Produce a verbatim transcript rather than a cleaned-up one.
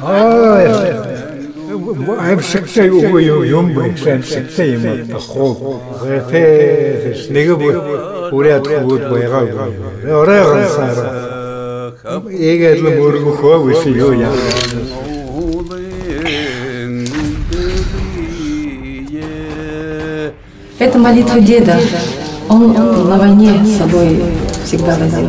Ой, аймшагтай үгы юм бэ? Аймшагтай юм аа, хуу. Гэтэл нэгэ бү-, буряад хүбүүд байгаа. Орой гансаараа. Иигээд лэ мүргэхөө бэшэ, юу яаха. Это молитва деда. Он на войне с собой всегда возил.